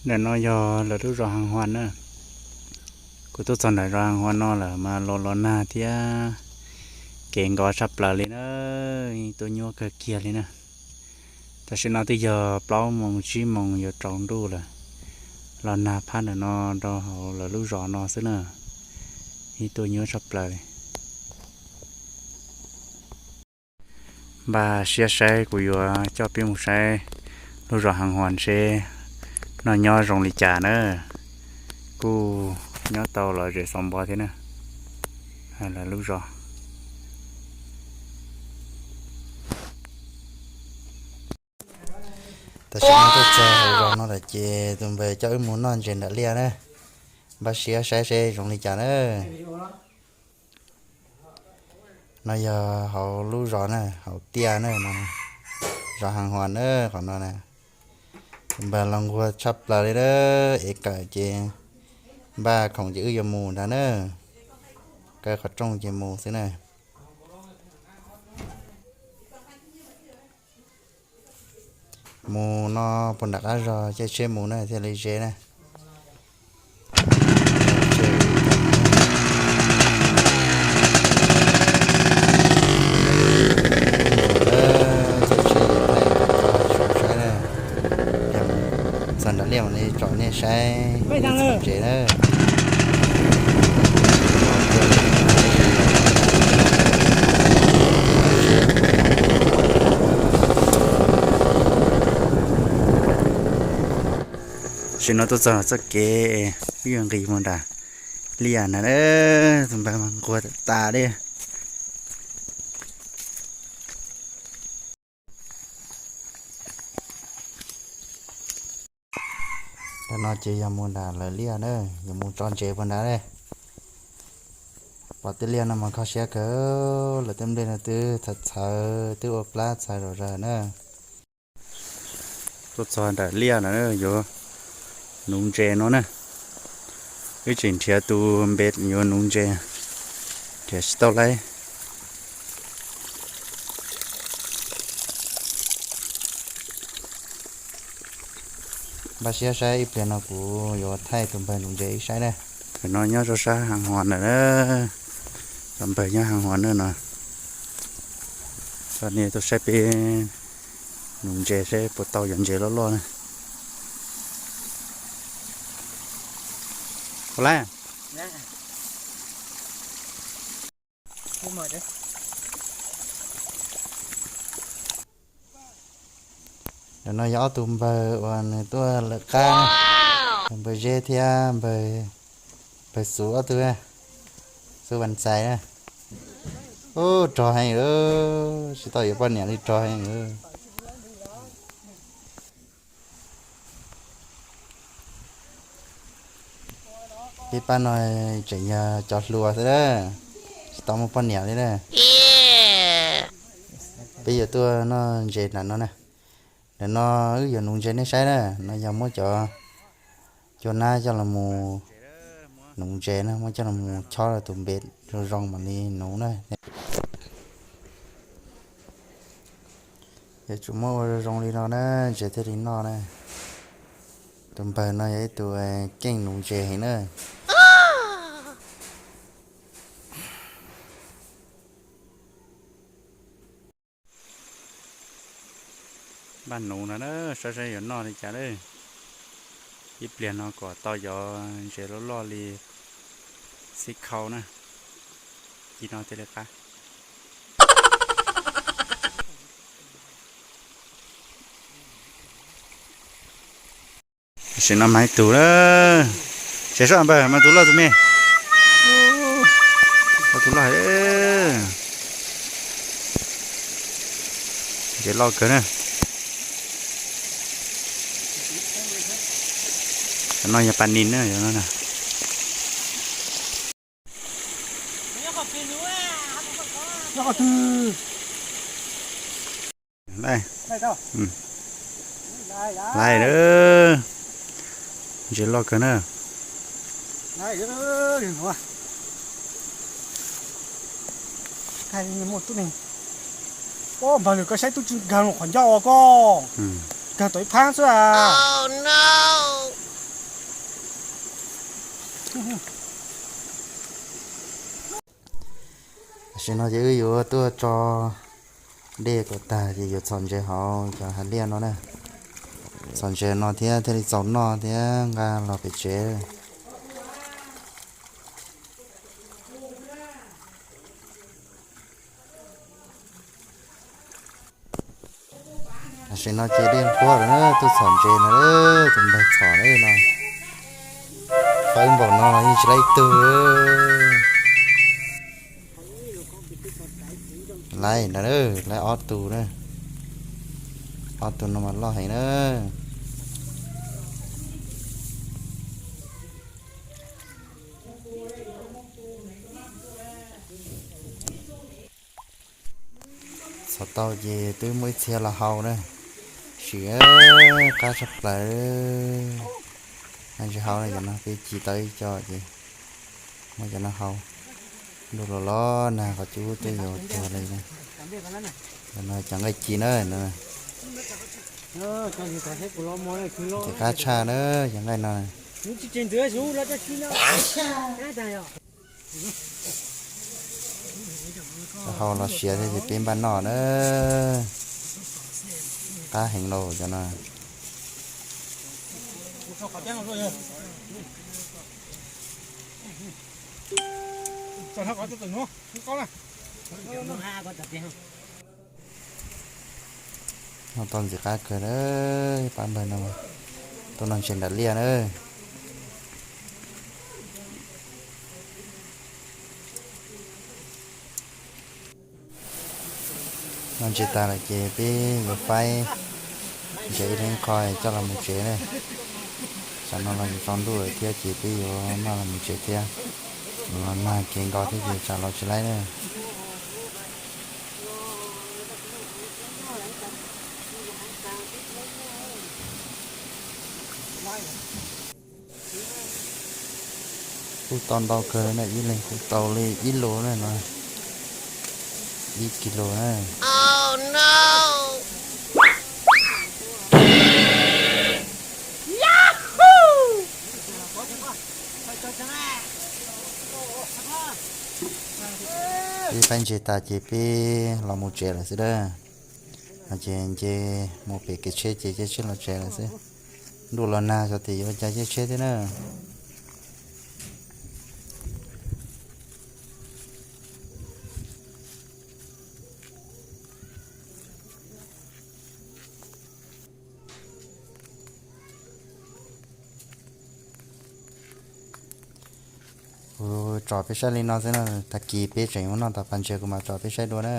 Ntawm no yog lawv lub zos Haj Huas na. Kuv tuaj txog ntawm zos Haj Huas no lawm mas los los nag thiab kev nkos tshaj plaws li na, tuaj nyuaj kawg kiag li na. Tam sim no twb yog plaub moos tsib moos yuav tsaus ntuj lawm, los nag phab ntawm no rau hauv lawv lub zos no xwb na, tuaj nyuaj tshaj plaws li. Npaj siab saib, kuv yuav coj peb mus saib lub zos Haj Huas seb noj nyob zoo li cas na. Kuj nyob tau lom zem xov npov thiab na, lawv lub zos. Tam sim no tuaj txog hauv zos no lawm ces tus npawg coj wb mus noj ntses nram liaj na. Npaj siab saib seb zoo li cas na. No yog hauv lub zos na, hauv tiaj na, zos Haj Huas na, qhov no na. Tus npawg los nquag tshaj plaws li na, ev kawm ces npaj khoom ces wb yuav mus ntag na. Kaw qhov rooj ces mus xwb na. Mus no puag nram qab zos caij tsheb mus na thiaj li ze na. Txog nram liaj mam li tsom nej saib ntses na. Tam sim no tuaj txog txoj kev wb yuav nqis mus nram liaj na, tus npawg mas nquag tas tas li. Tam no ces yog mus nram lawv liaj na, yuav mus tso ntses puag nrad ne. Pom tej liaj no mas kho siab kawg, lawv tej nplej no twb txhawv txhawv, twb ua plab txhawv zom zaws na. Tuaj txog nram liaj no yuav nuv ntses no na. Wb tseem nrhiav tus npe yuav nuv ntses, nrhiav tsis tau lauj. Npaj siab saib, ib pliag no kuv yuav thaij tus npawg nuv ntses wb saib na. Tam no nyob rau sab Haj Huas ntawm na, tus npawg nyob Haj Huas na no. Coj nej tuaj saib peb nuv ntses seb puas tau cov ntses loj loj na. Ua li. Ntawm no yog ob tug npawg uas nws tuaj lawm qab, npawg Zeb thiab npawg Xuv ob tug, Xuv Vas Xais na. Ub, rog heev, tsis tau yuav poj niam li, rog heev. Peb pab no tseem yog cov hluas xwb na, tsis tau muaj poj niam li na. Peb yuav tuaj noj ntses nram no na. Ntawm no wb yuav nuv ntses nej saib na, no yog muab cov cua nab coj los mus nuv ntses na, muab coj los mus chob rau tus npe zoo zoo mam li nuv na. Yuav tsum muab ua zoo zoo li no na, ntses thiaj li noj na. Tus npawg no yog ib tug keej nuv ntses heev na. Npaj nuv no na, saib saib yuav noj li cas na. Ib pliag no kom tau cov ntses loj loj li xib khau na, ci no thiaj li qab. Tam sim no mas ib tug lawm, tsev soj npawg mas tus loj tus me, tus loj. Ntses loj kawg na. Cov no yog pas nis na, cov no na. Laiv, laiv, ntses loj kawg na. Npawg, koj saib tub tsis nkag qhov ncauj koj, nkag tau ib phab xwb a. Tam sim no ces wb yuav tuaj tso dej kom tag ces yuav txhom ntses hauv cov hav liaj no na. Txhom ntses no thiab thiaj li txaus noj thiab nqa los pem tsev. Tam sim no ces dej nquag lawm na, tuaj txhom ntses no, tus npawg txhom no. Fawb npaum no los yeej tsis laib ib tug. Laib ntawd, laib ob tug na. Ob tug no mas loj heev na. Txhom tau ces twb muaj ib txhia los hau na. Sim qab tshaj plaws. Ntsis hau no, cov no peb ci tau ib co ces muab cov no hau. Ntuj los los nag qhov cub twb yuav tuag li na. Cov no cov nqaij ci na. Ces qab tshaj na cov nqaij no. Hau los siav thiab ces peb npaj noj na. Qab heev lauj cov no. Noj tau ntxim qab kawg na, pab npawg no tuaj noj ntses nram liaj na. Noj ntses tas lawm ces peb yuav faib ntses ib leeg qho coj los mus tsev na. Tsam no los yuav tsaus ntuj lawm thiab ces peb yuav maj los mus tsev thiab. Los nag kev nkaus thiab ces tsam los tsis laib na. Kuj tau ntau kawg na, ib leeg kuj tau li ib lus na no, ib kis lus na. Peb faib ntses tas ces peb los mus tsev lawm xwb dab. No ces nce mus pem kev tsheb ces caij tsheb los tsev lawm xwb. Ntuj los nag xyov tias yuav cas caij tsheb thiab na. Kuv tsom peb saib li no xwb na, tag kis peb tseem yuav noj tau pas ntses kuv mam tsom peb saib dua na.